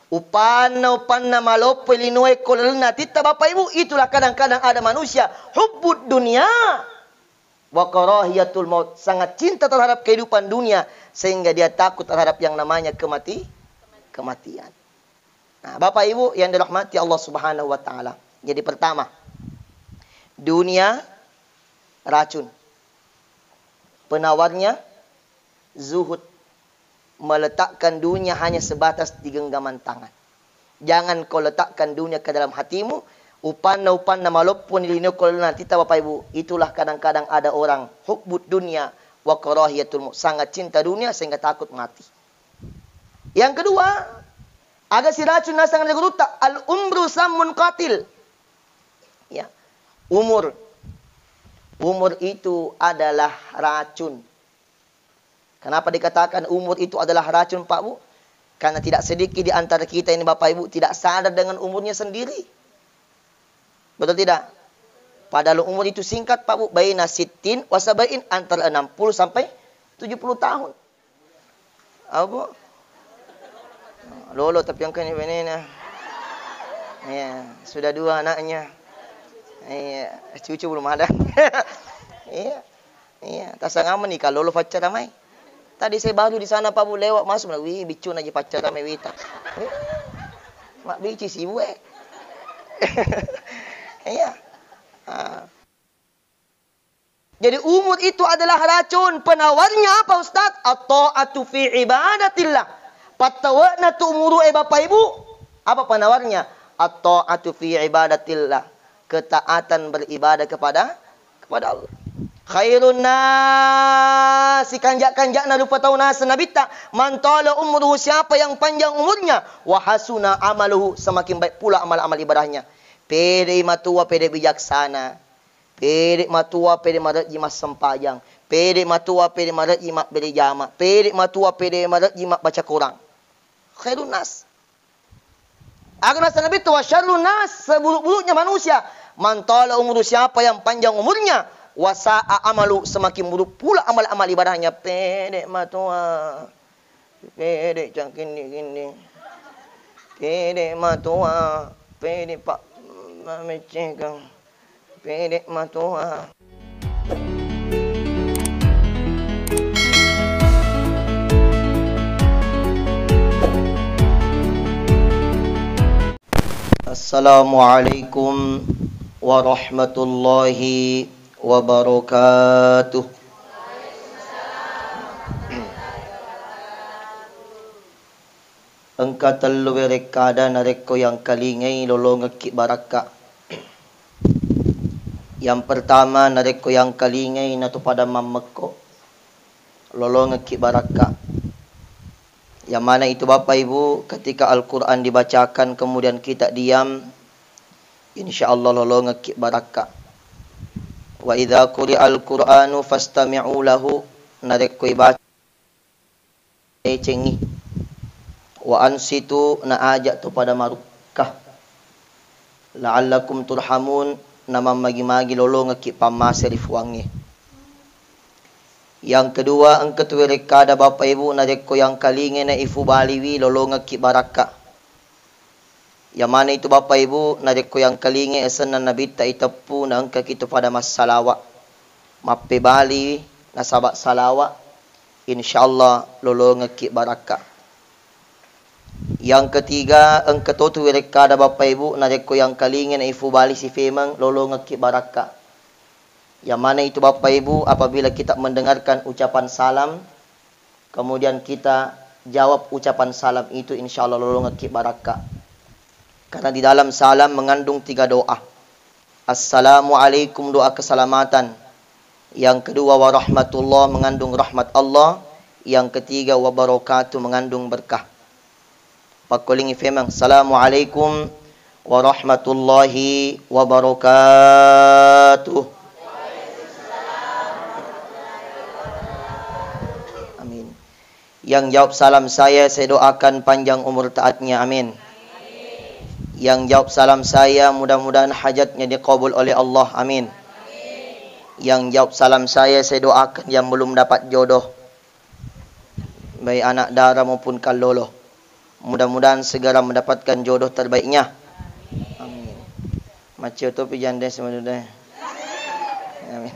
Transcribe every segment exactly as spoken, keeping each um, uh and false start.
Upanna-upanna maloppo linoe ko lalenna atitta, Bapak Ibu, itulah kadang-kadang ada manusia hubbud dunia wa karahiyatul maut, sangat cinta terhadap kehidupan dunia sehingga dia takut terhadap yang namanya kemati-, kematian. Nah, Bapak Ibu yang dirahmati Allah Subhanahu wa Ta'ala. Jadi, pertama, dunia racun. Penawarnya zuhud. Meletakkan dunia hanya sebatas di genggaman tangan. Jangan kau letakkan dunia ke dalam hatimu. Upanna-upanna maloppo ni lino ko lalenna atitta, Bapak Ibu. Itulah kadang-kadang ada orang hubbud dunia wa karahiyatul maut, sangat cinta dunia sehingga takut mati. Yang kedua, aga siracun nasang ri gurutta, al umru sammun qatil. Ya. Umur. Umur itu adalah racun. Kenapa dikatakan umur itu adalah racun, Pak Bu? Karena tidak sedikit di antara kita ini, Bapak Ibu, tidak sadar dengan umurnya sendiri. Betul tidak? Padahal umur itu singkat, Pak Bu, baina sittin wa sab'in, antara enam puluh sampai tujuh puluh tahun. Apa? Lolo tapi engka ni benena. Iya, sudah dua anaknya. Iya, cucu belum ada. Iya. Iya, tasangamani ka lolo paccara mai. Tadi saya baru di sana, Pak Bu, lewat masuk, wih, biccu na ji paccara mai wita. Mak bici sibuk, eh. Iya. Ah. Jadi, umur itu adalah racun. Penawarnya apa, Ustaz? At-ta'atu fi ibadatillah. Pattawa'na tu umuru, eh, Bapak Ibu. Apa penawarnya? At-ta'atu fi ibadatillah. Ketaatan beribadah kepada, kepada Allah. Khairun nasi, kanja-kanjana rupa tau naseng Nabitta, man tala umruhu, siapa yang panjang umurnya, wa hasuna amaluhu, semakin baik pula amal-amal ibadahnya. Pede matua, pede bijaksana. Pede matua, pede marejji massempajang. Pede matua, pede marejji mabbere jama. Pede matua, pede marejji mabbaca Quran. Khairun nas. Aga naseng Nabitta, wa syarrun nas, seburuk-buruknya manusia, man tala umru, siapa yang panjang umurnya, wa sa'a amalu, semakin buruk pula amal-amal ibadahnya. Pede matua. Pede cakindi-kindi. Pede matua. Pede pak mamecekang. Pede matua. Assalamualaikum warahmatullahi wabarakatuh. Engka tellu werekkada narekko yangkalingai lolongekki barakka. Yang pertama, narekko yangkalingai natu pada mammekko, lolongekki barakka. Yang mana itu, Bapak Ibu, ketika Al-Quran dibacakan kemudian kita diam, insya Allah lolongekki barakka. Wa idza quri'al Qur'anu fastami'u lahu, narekko ibaca decengngi. Wa ansitu, na aja to pada marukka. La'allakum turhamun, na mammagi-magi lolongekki pammase ri Fuangnge. Yang kedua, engka tu werekkada Bapak Ibu, narekko yangkalingai na ifu baliwi lolongekki barakka. Yang mana itu Bapak Ibu, narekko yangkalingai asenna Nabitta iteppu, na engkaki tu pada massalawa. Mappebali nasaba salawa, insya Allah lolongekki barakka. Yang ketiga, engka totu werekkada Bapak Ibu, narekko yangkalingai na ifu bali sifemeng lolongekki barakka. Yang mana itu Bapak Ibu, apabila kita mendengarkan ucapan salam, kemudian kita jawab ucapan salam itu, insya Allah lolongekki barakka. Karena di dalam salam mengandung tiga doa. Assalamualaikum, doa keselamatan. Yang kedua, warahmatullah, mengandung rahmat Allah. Yang ketiga, wabarakatuh, mengandung berkah. Pakkolingi femeng, "Assalamualaikum warahmatullahi wabarakatuh." Amin. Yang jawab salam saya, saya doakan panjang umur taatnya. Amin. Yang jawab salam saya, mudah-mudahan hajatnya dikabul oleh Allah. Amin. Yang jawab salam saya, saya doakan yang belum dapat jodoh, baik anak dara maupun kallolo. Mudah-mudahan segera mendapatkan jodoh terbaiknya. Amin. Maccio topi jande sebenarnya. Amin.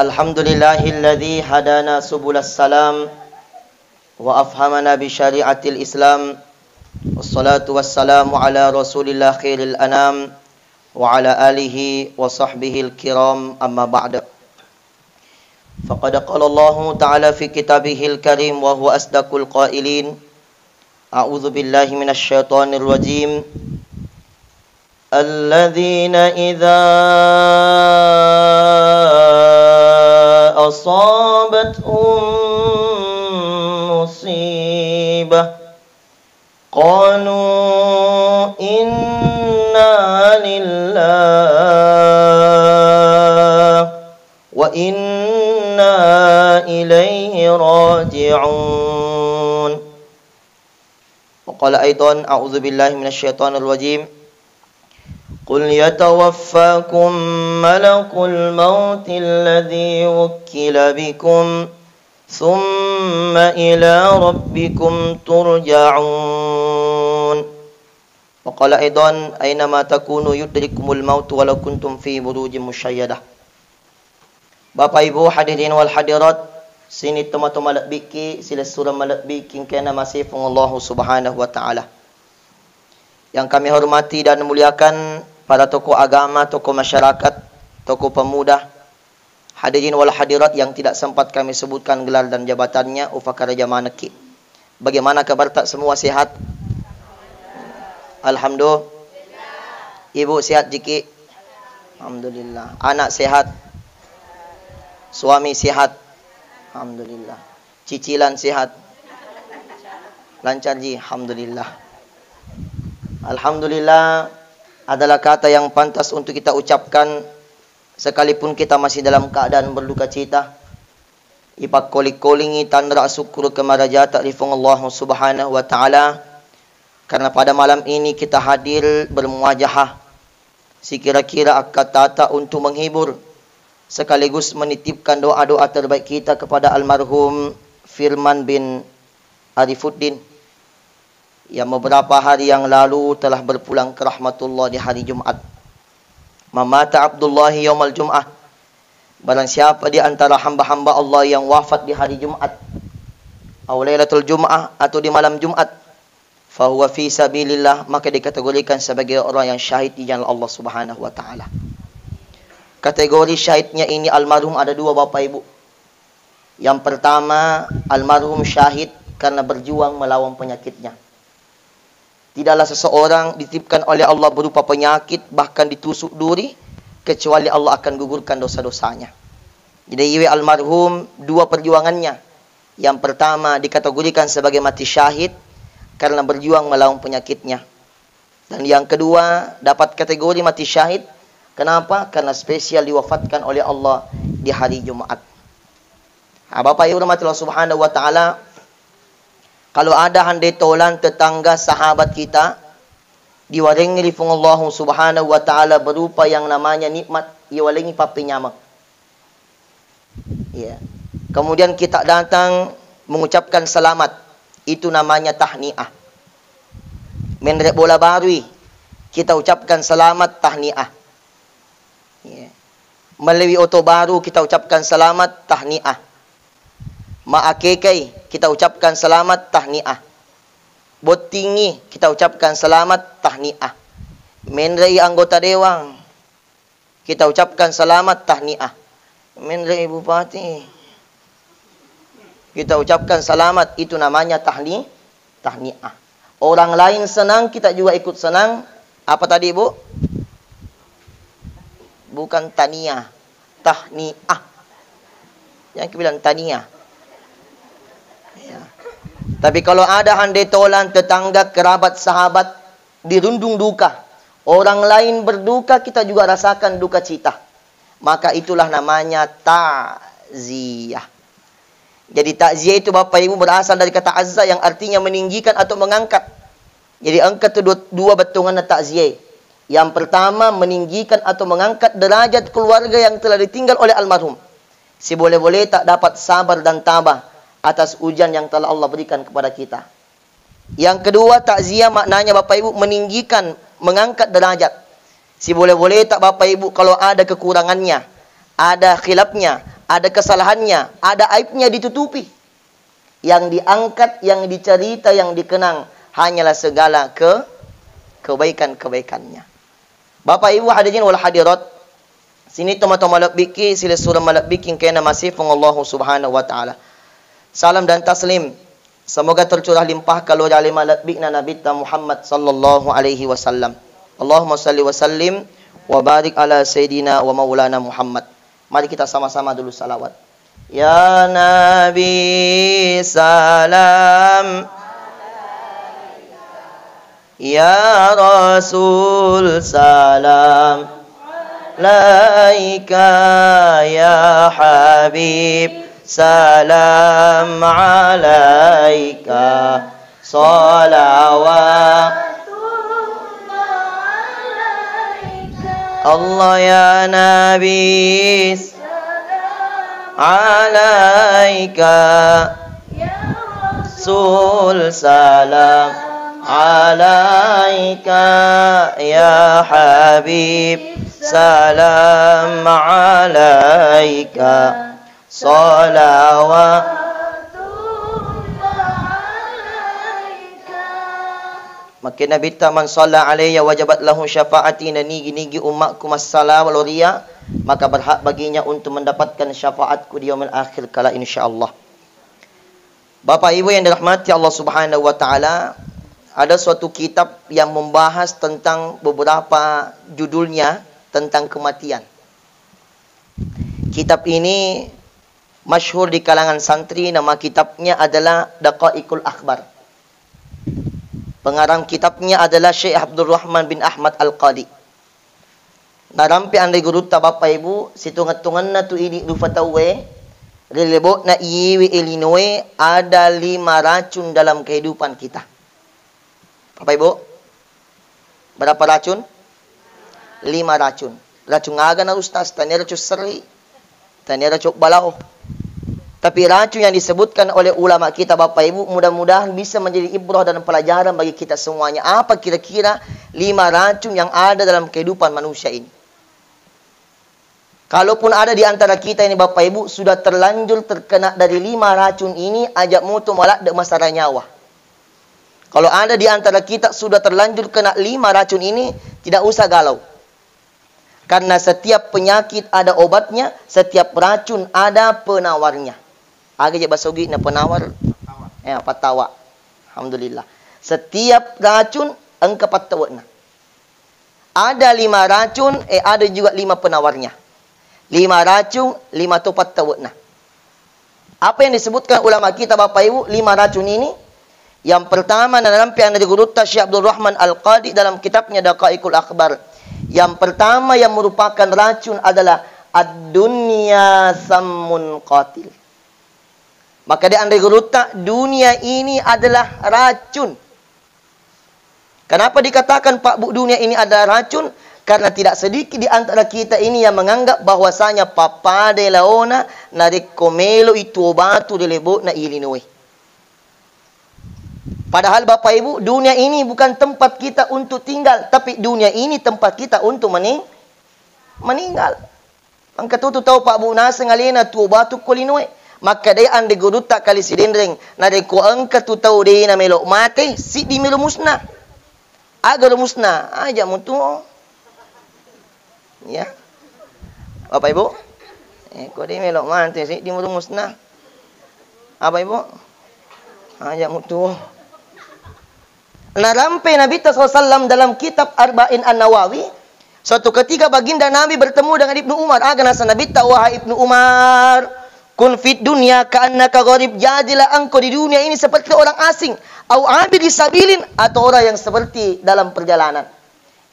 Alhamdulillahilladzi hadana subulas salam wa afhamana bi syariatil Islam. Wassalatu wassalamu ala Rasulillah khairil anam wa ala alihi wa sahbihil kiram, amma ba'd. Faqad qala Allahu ta'ala fi kitabihil karim wa huwa asdaqul qailin. A'udzu billahi minasy syaithanir rajim. Alladzina idza ashabathum musibah qalu inna lillahi wa inna ilaihi raji'un. Wa qala aidan, a'udzu billahi minasy syaithanir rajim. Qul yatawaffakum malakul mautil ladzi wukkila bikum, tsumma ila rabbikum turja'un. Wa qala aidan, aina ma takunu yudrikumul mautu walau kuntum fi burujin musyayyadah. Bapak Ibu hadirin wal hadirat, sining tomatoa malebbiki, silessureng malebbiki engkae namasei Puang Allahu Subhanahu wa Ta'ala. Yang kami hormati dan muliakan para tokoh agama, tokoh masyarakat, tokoh pemuda, hadirin wal hadirat yang tidak sempat kami sebutkan gelar dan jabatannya, ufakkaraja manekki. Bagaimana kabarta, semua sehat? Alhamdulillah. Ibu sehat jiki? Alhamdulillah. Anak sehat? Suami sehat? Alhamdulillah. Cicilan sehat? Lancar ji, alhamdulillah. Alhamdulillah adalah kata yang pantas untuk kita ucapkan sekalipun kita masih dalam keadaan berduka cita. Ipakkoling-kolingi tanra sukkuru kemarajata ri Puang Allah Subhanahu wa Ta'ala, karena pada malam ini kita hadir bermuajahah, sekira-kira akkattata untuk menghibur sekaligus menitipkan doa-doa terbaik kita kepada almarhum Firman bin Arifuddin yang beberapa hari yang lalu telah berpulang ke rahmatullah di hari Jumat. Mamata Abdullah yaumal Jum'ah. Barang siapa di antara hamba-hamba Allah yang wafat di hari Jumat, au lailatul Jum'ah, atau di malam Jumat, fahuwa fi sabilillah, maka dikategorikan sebagai orang yang syahid di jalan Allah Subhanahu wa Ta'ala. Kategori syahidnya ini almarhum ada dua, Bapak Ibu. Yang pertama, almarhum syahid karena berjuang melawan penyakitnya. Tidaklah seseorang dititipkan oleh Allah berupa penyakit, bahkan ditusuk duri, kecuali Allah akan gugurkan dosa-dosanya. Jadi, iwe almarhum, dua perjuangannya. Yang pertama dikategorikan sebagai mati syahid karena berjuang melawan penyakitnya. Dan yang kedua, dapat kategori mati syahid. Kenapa? Karena spesial diwafatkan oleh Allah di hari Jumat. Nah, Bapak Ibu rahmati Allah Subhanahu wa Ta'ala, kalau ada hande tolan tetangga sahabat kita, diwarengi ri Puang Allahu Subhanahu wa Ta'ala berupa yang namanya nikmat, iwalengi pappenyameng. Iya. Kemudian kita datang mengucapkan selamat, itu namanya tahniah. Menre bola barui, kita ucapkan selamat tahniah. Iya. Mellewi oto baru, kita ucapkan selamat tahniah. Maakekai, kita ucapkan selamat tahniah. Bottingi, kita ucapkan selamat tahniah. Menrei anggota dewan, kita ucapkan selamat tahniah. Menrei bupati, kita ucapkan selamat, itu namanya tahni-, tahniah. Orang lain senang, kita juga ikut senang. Apa tadi, Bu? Bukan tania, tahniah. Yang bilang tania. Ya. Tapi kalau ada hande tolan, tetangga, kerabat, sahabat, dirundung duka, orang lain berduka, kita juga rasakan duka cita, maka itulah namanya takziah. Jadi takziah itu, Bapak Ibu, berasal dari kata azza yang artinya meninggikan atau mengangkat. Jadi engka tu dua, dua bettuanna takziah. Yang pertama, meninggikan atau mengangkat derajat keluarga yang telah ditinggal oleh almarhum. Siboleh-bolehta dapat sabar dan tabah atas ujian yang telah Allah berikan kepada kita. Yang kedua, takziah maknanya, Bapak Ibu, meninggikan, mengangkat derajat. Siboleh-bolehta, Bapak Ibu, kalau ada kekurangannya, ada khilafnya, ada kesalahannya, ada aibnya, ditutupi. Yang diangkat, yang dicerita, yang dikenang hanyalah segala ke-, kebaikan-kebaikannya. Bapak Ibu hadirin wal hadirat, sini toma-toma lebbiki, silessureng malebbiki engkae namasei Puang Allahu Subhanahu wa Ta'ala. Salam dan taslim semoga tercurah limpah keluarga lima lebbi'na Nabitta Muhammad sallallahu alaihi wasallam. Allahumma salli wa sallim wa barik ala sayyidina wa maulana Muhammad. Mari kita sama-sama dulu salawat. Ya Nabi salam, ya Rasul salam alaika, ya Habib salam alaika, salawat Allah ya Nabi alaika, Rasul salam alaika, ya Habib salam alaika, salawat Makkeda Nabitta, "Man shalla alayya wajabat lahu syafa'ati," na nigi-nigi ummakku massalawa lao ria, maka berhak baginya untuk mendapatkan syafaatku di yaumil akhir kala, insyaallah. Bapak Ibu yang dirahmati Allah Subhanahu wa Ta'ala, ada suatu kitab yang membahas tentang beberapa judulnya tentang kematian. Kitab ini masyhur di kalangan santri, nama kitabnya adalah Daqaiqul Akhbar. Pengarang kitabnya adalah Syekh Abdurrahman bin Ahmad Al-Qadi. Narampe anre gurutta, Bapak Ibu, situnget-tungenna tu idi rufa tauwe, ri lebo'na iyewe e linoe ada lima racun dalam kehidupan kita. Bapak Ibu, berapa racun? Lima racun. Racun aga na, Ustaz? Tania racun serri, tania racun balao. Tapi racun yang disebutkan oleh ulama kita, Bapak Ibu, mudah-mudahan bisa menjadi ibrah dan pelajaran bagi kita semuanya. Apa kira-kira lima racun yang ada dalam kehidupan manusia ini? Kalaupun ada di antara kita ini, Bapak Ibu, sudah terlanjur terkena dari lima racun ini, aja mutu maladde masara nyawa. Kalau ada di antara kita sudah terlanjur kena lima racun ini, tidak usah galau. Karena setiap penyakit ada obatnya, setiap racun ada penawarnya. Aga je bahasa Ugina penawar? Ya, pattawa. Alhamdulillah. Setiap racun engka pattawakna. Ada lima racun, eh, ada juga lima penawarnya. Lima racun, lima to pattawakna. Apa yang disebutkan ulama kita, Bapak Ibu, lima racun ini? Yang pertama, nanampe anre gurutta Syekh Abdul Rahman Al-Qadi dalam kitabnya Daqaiqul Akhbar. Yang pertama yang merupakan racun adalah ad-dunya sammun qatil. Makkeda anre gurutta, dunia ini adalah racun. Kenapa dikatakan, Pak Bu, dunia ini adalah racun? Karena tidak sedikit di antara kita ini yang menganggap bahwasanya pappada laona narekko melo itu obatu ri lebo'na ilinoe. Padahal, Bapak Ibu, dunia ini bukan tempat kita untuk tinggal, tapi dunia ini tempat kita untuk mening-, meninggal. Engka tu, tu tau, Pak Bu, naseng alena tuo batu ko linoe. Makkedai anre gurutta Kali Sidenreng, narekko engka tu tau de namelo mate, siddi mi rumusna. Aga rumusna? Aja mutuo. Ya. Bapak Ibu? Eh, ko de melo mate, siddi mi rumusna. Apa, Ibu? Aja mutuo. Narampe Nabitta sallallahu alaihi wasallam dalam kitab Arba'in An-Nawawi, suatu ketika baginda Nabi bertemu dengan Ibnu Umar. Aga naseng Nabitta, "Wahai Ibnu Umar, kun fid dunya ka'annaka gharib, jadilah engkau di dunia ini seperti orang asing, au abiri sabilin, atau orang yang seperti dalam perjalanan."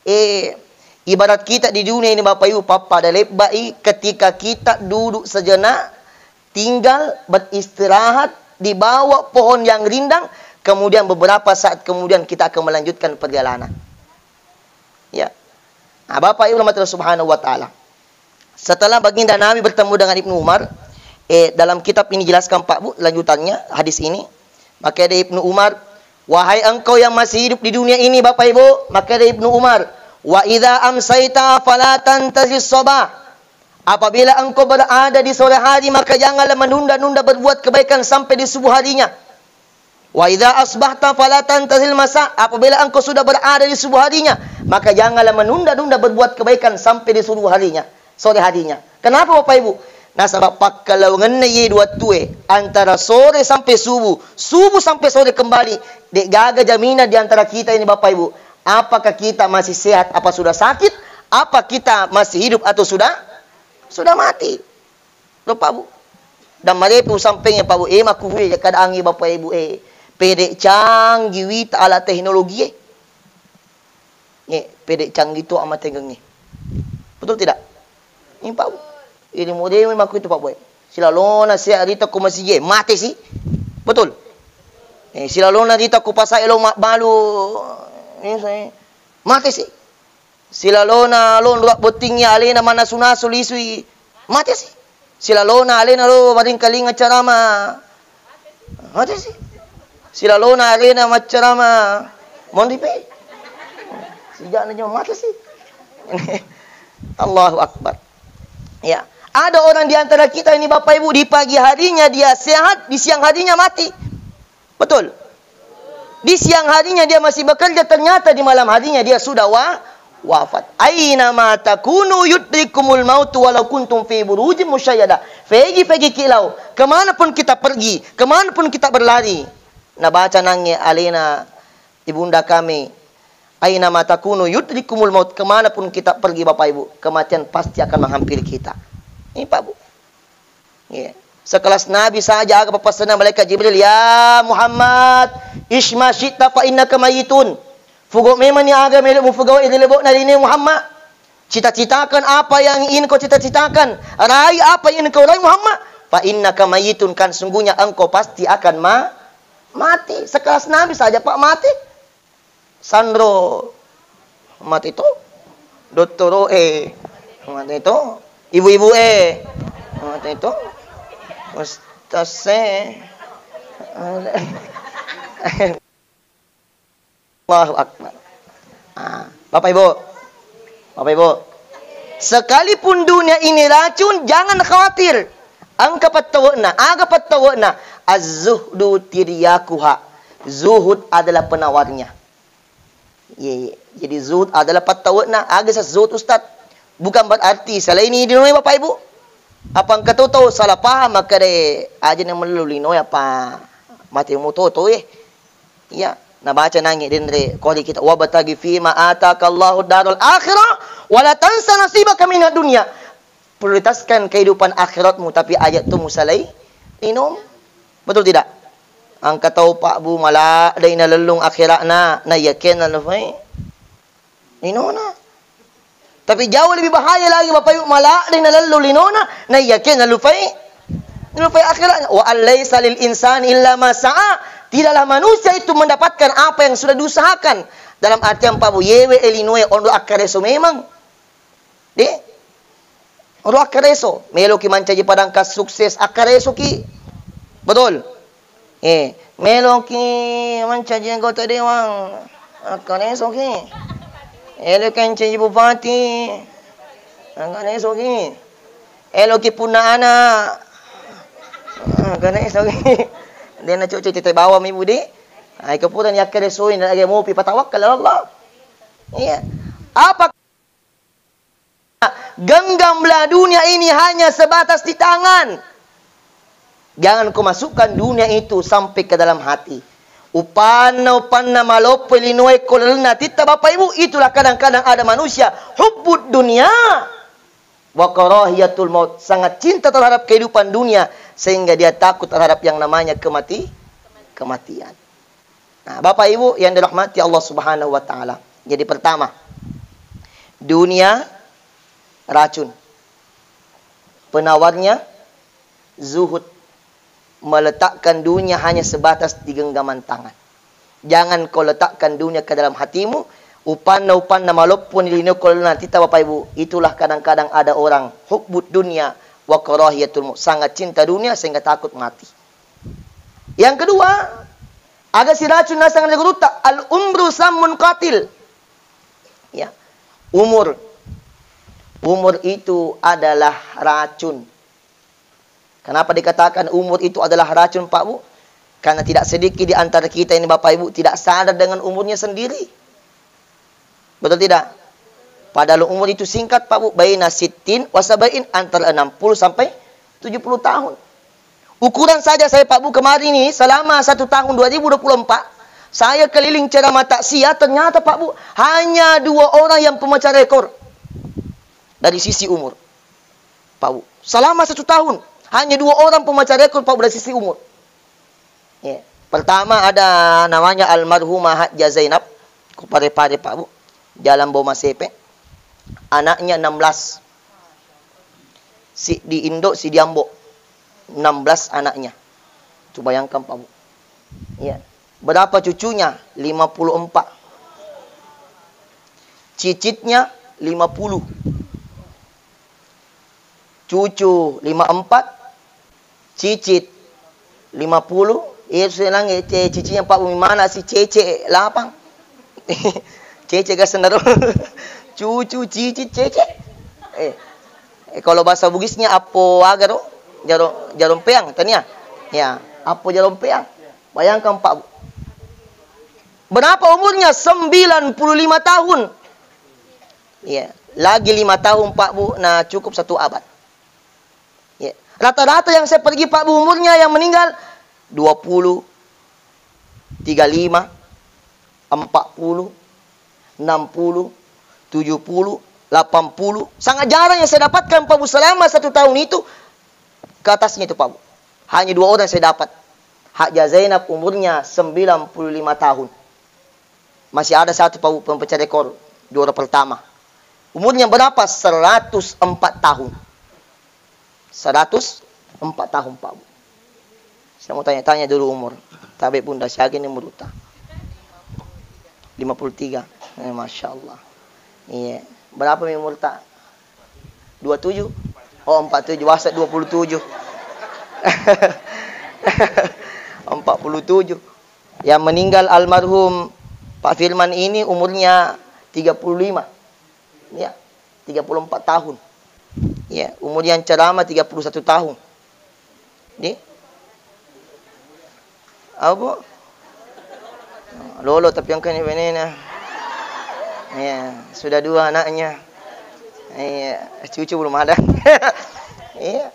Eh, ibarat kita di dunia ini, Bapak Ibu, pappada lebbai, ketika kita duduk sejenak, tinggal beristirahat di bawah pohon yang rindang, kemudian beberapa saat kemudian kita akan melanjutkan perjalanan. Ya. Nah, Bapak Ibu rahmati Allah Subhanahu wa Ta'ala. Setelah baginda Nabi bertemu dengan Ibnu Umar, Eh, dalam kitab ini jelaskan, Pak Bu, lanjutannya hadis ini. Makanya dari Ibnu Umar, "Wahai engkau yang masih hidup di dunia ini, Bapak Ibu," makanya dari Ibnu Umar, "Wa idza amsaita fala tantazir sabah." Apabila engkau berada di sore hari, maka janganlah menunda-nunda berbuat kebaikan sampai di subuh harinya. "Wa idza asbahta fala tantazil masa." Apabila engkau sudah berada di subuh harinya, maka janganlah menunda-nunda berbuat kebaikan sampai di subuh harinya, sore harinya. Kenapa, Bapak Ibu? Nasaba pakkalauangenna iye dua tue, antara sore sampai subuh, subuh sampai sore kembali, de gaga jaminan di antara kita ini, Bapak Ibu. Apakah kita masih sehat apa sudah sakit? Apa kita masih hidup atau sudah sudah mati? Lo, Pak Bu. Dan malepi usampengeng, Pak Bu. Eh, makkuhue keadaangnge, Bapak Ibu, eh. Pede canggih wita alat teknologi, eh. Eh, pede canggih to amatengengnge. Betul tidak? Ini, Pak Bu. Ini model makku itu, Pak Bu, eh. Silalona sia rita ku masigi, eh, mate si. Betul? Eh, silalona rita ku pasai lo mabbalu. Ini saya. Mate si. Silalona lo ndurak bottingngi alena mannasu-nasu lisui, mate si. Silalona alena lo maringkalinga carama, mate si. Silalona alena maccarama, monri pe. Sijana nyo mate si. Allahu Akbar. Ya, ada orang di antara kita ini, Bapak Ibu, di pagi harinya dia sehat, di siang harinya mati. Betul? Di siang harinya dia masih bekerja, ternyata di malam harinya dia sudah wa-, wafat. "Aina ma takunu yudrikumul mautu walau kuntum fi burujin musyayyada." Fegi-fegi kilau, kemanapun kita pergi, kemanapun kita berlari. Nabaca nangnge alena ibunda kami, "Aina ma takunu yudrikumul maut." Kemanapun kita pergi, Bapak Ibu, kematian pasti akan menghampiri kita. Ini, Pak Bu. Iya. Sekelas Nabi saja aga papasena malaikat Jibril, "Ya Muhammad, isma syi'ta fa innaka mayitun." Fugo memang ni aga melo mufugau ri lebo'na rini Muhammad. Cita-citakan apa yang ingin kau cita-citakan. Raih apa yang ingin kau raih, Muhammad. Fa innaka mayitun, kan sungguhnya engkau pasti akan ma-, mati. Sekelas Nabi saja, Pak, mati. Sanro, mati to. Dottoro, eh, mati to. Ibu-ibu, eh, mati to. Ustaz, eh. Allahu Akbar. Ah, Bapak Ibu. Bapak Ibu. Sekalipun dunia ini racun, jangan khawatir. Engka pettawe'na, aga pettawe'na? Az-zuhdu tiryakuha. Zuhud adalah penawarnya. Iya, iya. Jadi zuhud adalah pattawe'na. Aga sa zuhud, Ustaz? Bukan berarti salaini linoe, Bapak Ibu. Apa engka to tau salah paham, makkeda, "Eh, aja na mellu linoe apa mate muto to, eh." Iya, nabaca nangnge denre kori kita, "Wabtaghi fima atakallahu darul akhirah wala tansa nasibaka minad dunya." Prioritaskan kehidupan akhiratmu, tapi aja tu musalai linomu. Betul tidak? Engka tau, Pak Bu, maladdei nalellung akhiratna, naiyakiya nalufai linona. Tapi jauh lebih bahaya lagi, Bapak Ibu, maladdei nalellung linona, naiyakiya nalufai, nalufai akhiratna. "Wa an laisa lil insani illa ma sa'a." Tidaklah manusia itu mendapatkan apa yang sudah diusahakan. Dalam artian, Pak Bu, yewe e linoe onro akkareso memang. De? Ro akkareso, meloki mancaji padangka sukses, akkaresoki. Betul? Eh, meloki mancaji anggota dewan, akkaresoki. Eloki mancaji bupati, akkaresoki. Eloki punna ana, akkaresoki. Dena cocok tete bawang ibu de. Ai kepura ni akkaresoi na age mopi, patawakkal ala Allah. Iya. Apa Genggamlah dunia ini hanya sebatas di tangan. Jangan kau masukkan dunia itu sampai ke dalam hati. Upanna, upanna maloppo linoe ko lalenna atitta, Bapak Ibu, itulah kadang-kadang ada manusia hubbud dunia wa karahiyatul maut, sangat cinta terhadap kehidupan dunia sehingga dia takut terhadap yang namanya kemati-, kematian. Nah, Bapak Ibu yang dirahmati Allah Subhanahu wa Ta'ala. Jadi, pertama, dunia racun. Penawarnya zuhud, meletakkan dunia hanya sebatas di genggaman tangan. Jangan kau letakkan dunia ke dalam hatimu. Upanna, upanna maloppo ni lino ko lalenna atitta, Bapak Ibu. Itulah kadang-kadang ada orang hubbud dunia Wa karahiyatul maut, sangat cinta dunia sehingga takut mati. Yang kedua, aga siracun nasang anre gurutta, al umru sammun qatil. Ya. Umur. Umur itu adalah racun. Kenapa dikatakan umur itu adalah racun, Pak Bu? Karena tidak sedikit di antara kita ini, Bapak Ibu, tidak sadar dengan umurnya sendiri. Betul tidak? Padahal umur itu singkat, Pak Bu, baina sittin wa sab'in, antara enam puluh sampai tujuh puluh tahun. Ukuran saja saya, Pak Bu, kemarin ini, selama satu tahun, dua ribu dua puluh empat, saya keliling ceramah takziah, ternyata, Pak Bu, hanya dua orang yang pemecah rekor dari sisi umur, Pak Bu. Selama satu tahun, hanya dua orang pemecah rekor, Pak Bu, dari sisi umur. Ya. Pertama ada namanya almarhumah Hajjah Zainab, ku Pare-Pare, Pak Bu, Jalan Bomasepe. Anaknya enam belas. Si di Indo, si di Ambo. Enam belas anaknya. Coba bayangkan, Pak Bu. Ya. Berapa cucunya? Lima puluh empat. Cicitnya lima puluh. Cucu lima empat, cicit lima puluh, iya selang, eh, ce-, cicitnya Pak Bumi mana si cece lapang. Cece ga senaro. Cucu, cicit, cece. Eh, eh, kalau bahasa Bugisnya apo aga ro? Jaro, jarompeang, tania? Ya, apo jarompeang. Bayangkan, Pak. Berapa umurnya? Sembilan puluh lima tahun. Iya, lagi lima tahun, Pak Bu, nah cukup satu abad. Iya. Rata-rata yang saya pergi, Pak Bu, umurnya yang meninggal dua puluh, tiga lima, empat puluh, enam puluh, tujuh puluh, delapan puluh. Sangat jarang yang saya dapatkan, Pak Bu, selama satu tahun itu ke atasnya itu, Pak Bu. Hanya dua orang saya dapat. Hajjah Zainab umurnya sembilan puluh lima tahun. Masih ada satu, Pak Bu, pemecah rekor juara pertama. Umurnya berapa? Seratus empat tahun. Seratus empat tahun, Pak Bu. Saya mau tanya-tanya dulu umur. Tabe Bunda, siaga ini umur ta? Lima puluh tiga. Eh, Masya Allah. Iya. Berapa mi umur ta? Dua tujuh? Oh, empat tujuh. Masa dua puluh tujuh? Empat puluh tujuh. Yang meninggal almarhum Pak Firman ini umurnya tiga puluh lima. Ya, tiga puluh empat tahun. Ya, umur yang ceramah tiga puluh satu tahun. Di? Apa? Lolo tapi yang kena benena. Ya, sudah dua anaknya. Iya, cucu belum ada. Iya.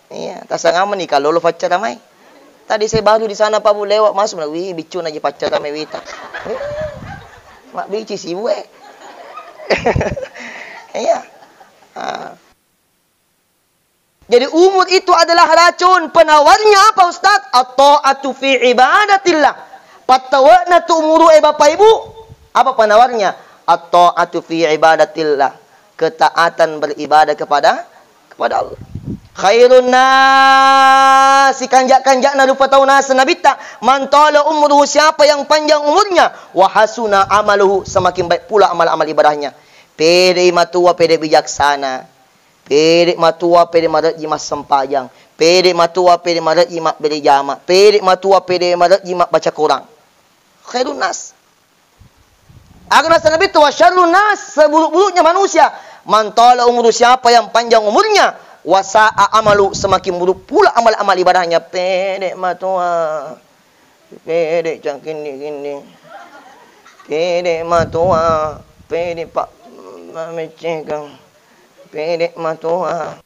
Iya, tasangameng ni kalau lo faccara mai. Tadi saya baru di sana, Pak Bu, lewat masuk, wih, biccu na ji faccara mai wita. Mak bici si bue. Iya. Ah. Jadi umur itu adalah racun. Penawarnya apa, Ustaz? At-ta'atu fi ibadatillah. Pattawakna tu umuru, eh, Bapak Ibu. Apa penawarnya? At-ta'atu fi ibadatillah. Ketaatan beribadah kepada kepada Allah. Khairun nasi, kanja-kanjana rupa tau naseng Nabitta, man tala umruhu, siapa yang panjang umurnya, wa hasuna amaluhu, semakin baik pula amal-amal ibadahnya. Pede matua, pede bijaksana. Pede matua, pede marejji massempajang. Pede matua, pede marejji mabbere jama. Pede matua, pede marejji mabbaca Quran. Khairun nas. Aga naseng Nabitta, wa syarrun nas, seburuk-buruknya manusia, man tala umru, siapa yang panjang umurnya, wa sa'a amalu, semakin buruk pula amal-amal ibadahnya. Pede matua, pede cangkindi-kindi, pede matua, pede pak mamecekang, pede matua.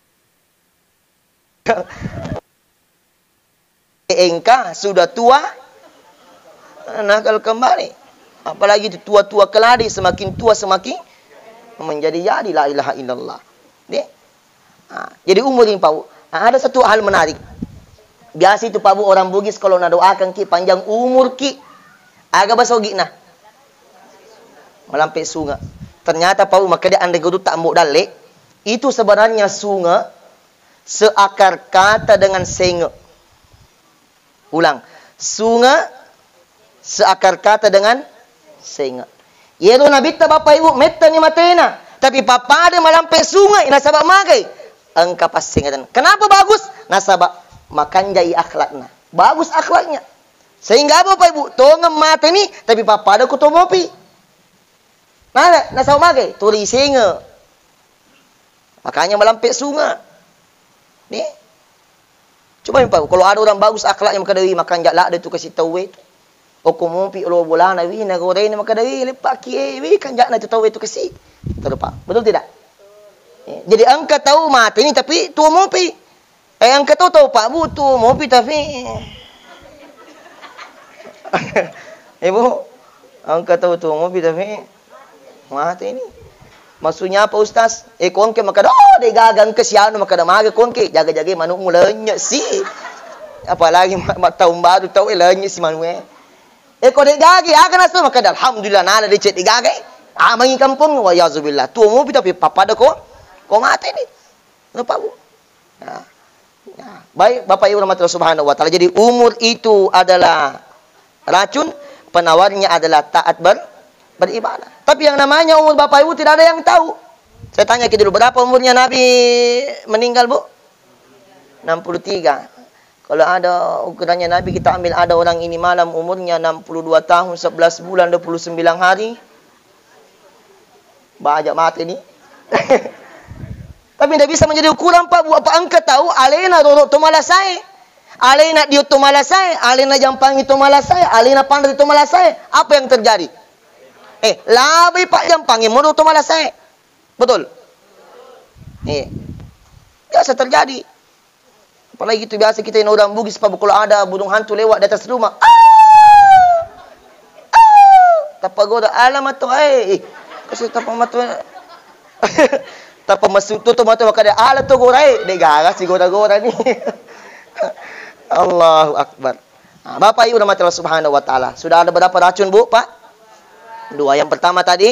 Engka sudah tua, nakal kembali. Apalagi itu tua-tua keladi, semakin tua semakin menjadi-jadi, la ilaha illallah. Deh. Ah, jadi umur ini, Pak Bu. Ah, ada satu hal menarik. Biasa itu, Pak Bu, orang Bugis kalau nadoakan ki panjang umur ki, aga bahasa Ogina? Malampe sunge. Ternyata, Pak Bu, makanya anre guru tak mbok dalle, itu sebenarnya sunge seakar kata dengan senge. Ulang, sunge seakar kata dengan senge. Yero Nabitta, Bapak Ibu, mettani matena, tapi pappada malampe sunge, nasaba magai? Engka passengereng. Kenapa bagus? Nasaba makanjai akhlakna. Bagus akhlaknya. Sehingga apa, Bapak Ibu? Tongeng mateni, tapi pappada ko to mopi. Nah, nasaba magai? Tuli senge. Makanya malampe sunge. Nih. Coba, Pak, kalau ada orang bagus akhlaknya, makkedai, makanja ladde tu kasi tauwe tu. Okko mopi lo bolana, wi, nagorena, makkedai, leppaki, eh, wi, kanjana tu tauwe tu kasi. Terus, Pak. Betul tidak? Eh, jadi engka tau mateni tapi tuo mopi. Eh, engka tau, tau Pak Bu, tuo mopi tapi. Ibu, engka tau tuo mopi tapi mateni. Maksudnya apa, Ustaz? Eh, kongke makkeda, oh, de gaga engka sianu makkeda maga kongke, jaga-jaga manukmu lennye si. Apalagi ma-, ma-, tahun baru tau, eh, lennye si manue. Eh, ko de gaga, aga nasu makkeda, alhamdulillah, nala deceng de gaga. Amangi kampung, wa yazubillah. Tuo mopi tapi pappada ko, ko mateni. Lupa, Bu. Nah. Nah, baik, Bapak Ibu rahmatullah subhanahu wa ta'ala. Jadi, umur itu adalah racun, penawarnya adalah taat ber-, beribadah. Tapi yang namanya umur Bapak Ibu tidak ada yang tahu. Saya tanya kita dulu, berapa umurnya Nabi meninggal, Bu? Enam puluh tiga. Kalau ada ukurannya Nabi, kita ambil ada orang ini malam umurnya enam puluh dua tahun, sebelas bulan, dua puluh sembilan hari. Baja mate ni. Tapi ndak bisa menjadi ukuran, Pak, Bu. Apa engka tau alena roro to malasae? Alena dio to malasae, alena jampangi to malasae, alena panre to malasae. Apa yang terjadi? Eh, labai, Pak, jampangi moro to malasae. Betul? Eh. Biasa terjadi. Apalagi itu biasa kita yang orang Bugis, Pak, kalau ada burung hantu lewat di atas rumah. Ah! Ah! Tappa gora, "Ala mato, eh." Eh, kasi tappa mato. Tappa masuk tuh, tuh mato, maka dia, "Ala tuh gora, eh." Dek gara si gora-gora nih. Allahu Akbar. Nah, Bapak Ibu rahmati Allah Subhanahu wa Ta'ala. Sudah ada berapa racun, Bu, Pak? Dua. Yang pertama tadi,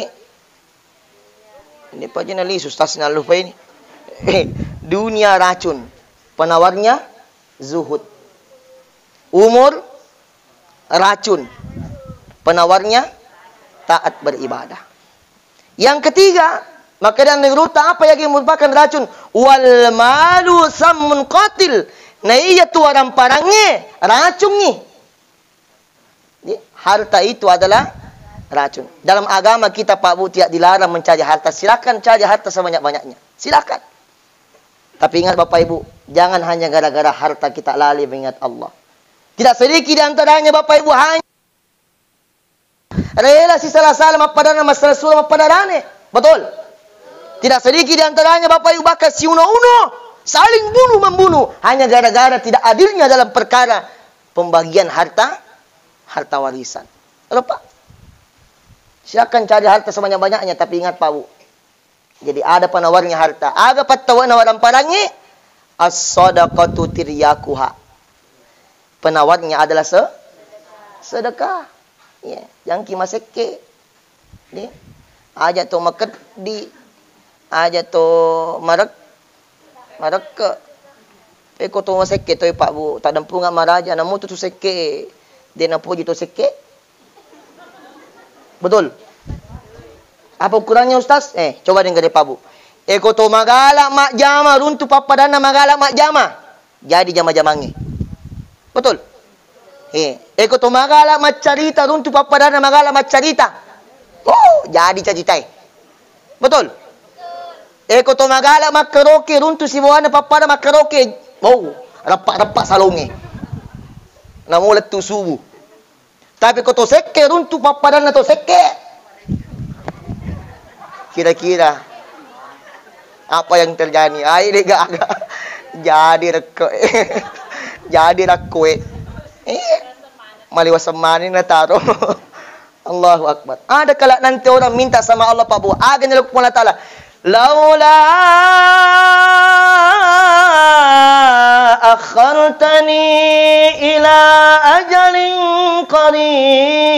ini Pak Jenali, susah sih lupa ini. Dunia racun, penawarnya zuhud. Umur racun, penawarnya taat beribadah. Yang ketiga, maka dan ruta apa yang merupakan racun? Wal malu sammun qatil. Nah, iya tu orang parange racungi. Jadi, harta itu adalah racun. Dalam agama kita, Pak Bu, tidak dilarang mencari harta. Silakan cari harta sebanyak-banyaknya. Silakan. Tapi ingat, Bapak Ibu, jangan hanya gara-gara harta kita lalai mengingat Allah. Tidak sedikit di antaranya, Bapak Ibu, hanya rela sisala-sala mappadanna, massala-sala mappadanna. Betul? Tidak sedikit di antaranya, Bapak Ibu, bahkan siuno-uno, saling bunuh membunuh hanya gara-gara tidak adilnya dalam perkara pembagian harta, harta warisan. Halo, Pak. Silakan cari harta sebanyak-banyaknya, tapi ingat, Pak Bu. Jadi ada penawarnya harta. Aga pattawa nawarang parangi? As-sadaqatu tiryakuha. Penawarnya adalah se-, sedekah. Ya, jangki masekke. Ni, aja to makeddi, aja to marek-, marekke. Eko to masekke to, Pak Bu, tadempunga maraja, namu tu sekke, de napoji to sekke. Betul? Apa ukurannya, Ustaz? Eh, coba dengar deh, Pak Bu. Eko to magala majjama runtu pappadanna magala majjama. Jadi jama-jamangnge. Betul? Eh, eko to magala maccarita runtu pappadanna magala maccarita. Oh, jadi caritae. Betul? Eko to magala makkaroke runtu sibawanna pappada makkaroke. Oh, reppa-reppa salonge. Namo lettu subuh. Tapi ko to sekke runtu pappadanna to sekke. Kira-kira apa yang terjadi? Ai, de gaga. Jadi rekko. Jadi rakkoe. Eh. Maliwa semmani nataro. Allahu Akbar. Ada kala nanti orang minta sama Allah, Pak Bu. Aga nalokko Allah Ta'ala. Laula akhartani ila ajalin qarib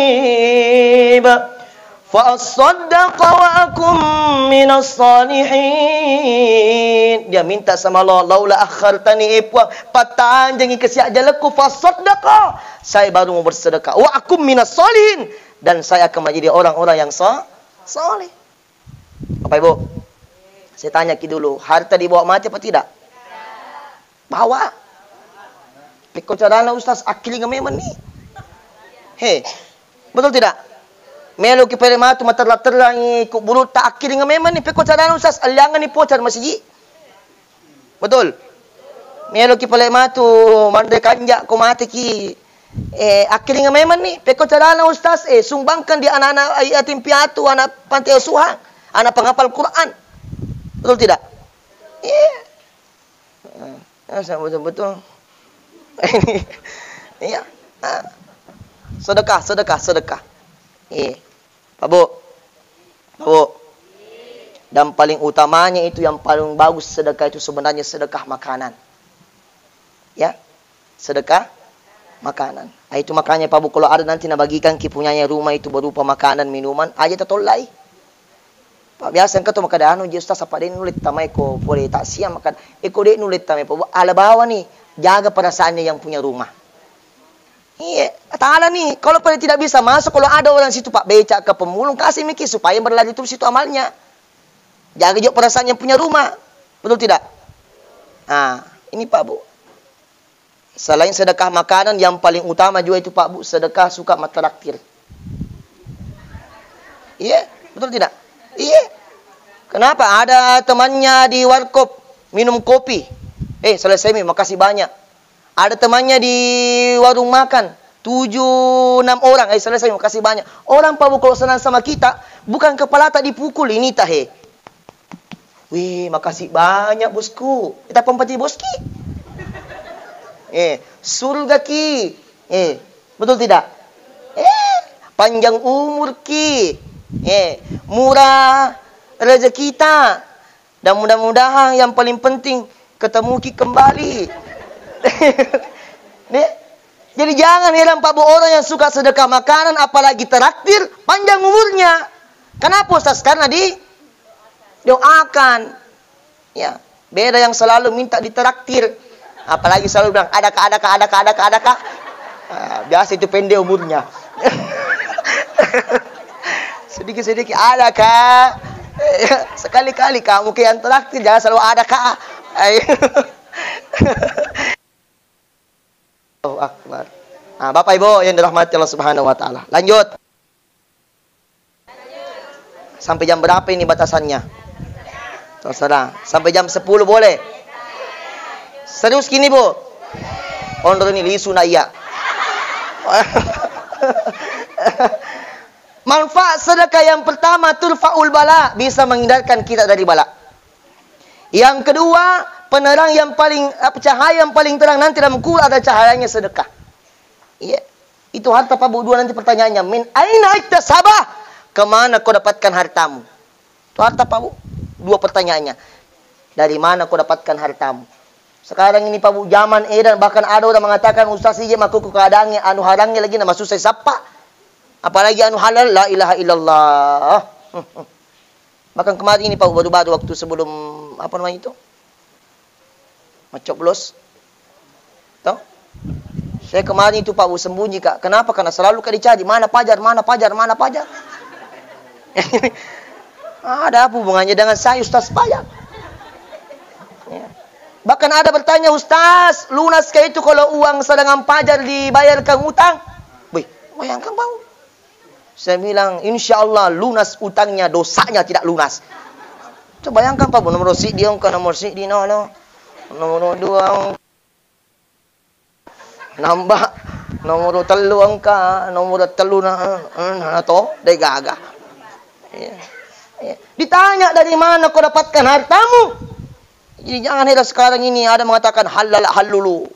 fa assaddaqa wa akum minas salihin. Dia minta sama Allah, "Laula akhartani, eh Puang, patanjangi kasi ajalku, fa assaddaqa, saya baru mau bersedekah, wa akum minas salihin, dan saya akan menjadi orang-orang yang sa-, saleh." Bapak Ibu, Saya tanya ki dulu, harta dibawa mati apa tidak? Bawa. Pekko carana, Ustaz, akkiling memang ni. He, betul tidak? Melo ki pale matu materra-terrangi kuburu ta akkiling memang ni. Pekko carana, Ustaz, alliangan ni pocar masigi. Betul? Melo ki pale matu manre kanja ko mate ki. Eh, akkiling memang ni. Pekko carana, Ustaz, eh, sumbangkan di anak-anak yatim piatu, anak panti asuhan, anak penghafal Quran. Betul tidak? Iya. Ah, betul-betul. Iya. Ah. Sedekah, sedekah, sedekah. Iya. Pak Bu. Pak Bu. Dan paling utamanya itu, yang paling bagus sedekah itu sebenarnya sedekah makanan. Ya. Sedekah makanan. Ah, itu makanya, Pak Bu, kalau ada nanti nabagikan ki punyanya rumah itu berupa makanan, minuman, aja tatollai. Pak, biasa engka to makkeda, "Anu je, Ustaz, apa de nulle tamai ko pole taksiah?" Makkeda, "Eh, ko de nulle tamai, Pak, ala bawa ni, jaga perasaannya yang punya rumah." Iya, tala ni, kalau pada tidak bisa masuk, kalau ada orang situ, Pak, becak ke pemulung, kasih miki supaya berlanjut terus itu amalnya. Jaga juga perasaan yang punya rumah. Betul tidak? Nah, ini, Pak, Bu. Selain sedekah makanan, yang paling utama juga itu, Pak Bu, sedekah suka matraktir. Iya, betul tidak? Iya. Kenapa? Ada temannya di warkop, minum kopi. Eh, selesai mi, makasih banyak. Ada temannya di warung makan, tujuh, enam orang. Eh, selesai mi, makasih banyak. Orang, Pak Bu, kalau senang sama kita, bukan kepala tak dipukul, ini tahe. Wih, makasih banyak, Bosku. Eh, tak pempati, Boski. Eh, surga ki. Eh, betul tidak? Eh, panjang umur ki. Eh, murah rezeki ta. Dan mudah-mudahan yang paling penting ketemu ki kembali. Nih, jadi jangan heran, Pak Bu, orang yang suka sedekah makanan, apalagi traktir, panjang umurnya. Kenapa, Ustaz? Karena di doakan. Ya, beda yang selalu minta ditraktir. Apalagi selalu bilang, "Ada, Kak, ada, Kak, ada, Kak, ada, Kak, ada, Kak." Ah, biasa itu pendek umurnya. Sedikit-sedikit, "Ada, Kak." Sekali-kali kamu ke yang traktir, jangan selalu, "Ada, Kak." Ayo. Allahu Akbar. Nah, Bapak Ibu yang dirahmati Allah Subhanahu wa Ta'ala. Lanjut. Sampai jam berapa ini batasannya? Terserah. Sampai jam sepuluh boleh? Serius gini, Bu? Onro ini lisu na iya. Manfaat sedekah yang pertama, turfaul bala, bisa menghindarkan kita dari bala. Yang kedua, penerang yang paling, apa, cahaya yang paling terang nanti dalam kubur adalah cahayanya sedekah. Iya. Itu harta, Pak Bu, dua nanti pertanyaannya. Min aina iktasabah? Kemana kau dapatkan hartamu? Itu harta, Pak Bu. Dua pertanyaannya. Dari mana kau dapatkan hartamu? Sekarang ini, Pak Bu, zaman edan, bahkan ada orang mengatakan, "Ustaz, ije makkuku keadaannya, anu harangnya lagi nama susah sappa. Apalagi anu halal, la ilaha illallah." Bahkan kemarin ini, Pak, baru-baru waktu sebelum, apa namanya itu? Mencoblos. Toh? Saya kemarin itu, Pak, sembunyi, Kak. Kenapa? Karena selalu, Kak, dicari. Mana pajar, mana pajar, mana pajar. Ada apa hubungannya dengan saya, Ustaz Pajar? Ya. Bahkan ada bertanya, "Ustaz, lunas kah itu kalau uang serangan pajar dibayarkan utang?" Wih, bayangkan, Pak. Saya bilang, "Insya Allah lunas utangnya, dosanya tidak lunas." Coba bayangkan, Pak, nomor siddi engka, nomor siddi nolo, nomor dua engka, nambah, nomor tellu engka, nomor tellu na, na to, de gaga. Iya. Iya. Ditanya, "Dari mana kau dapatkan hartamu?" Jadi jangan heran sekarang ini ada mengatakan, "Halal halulu."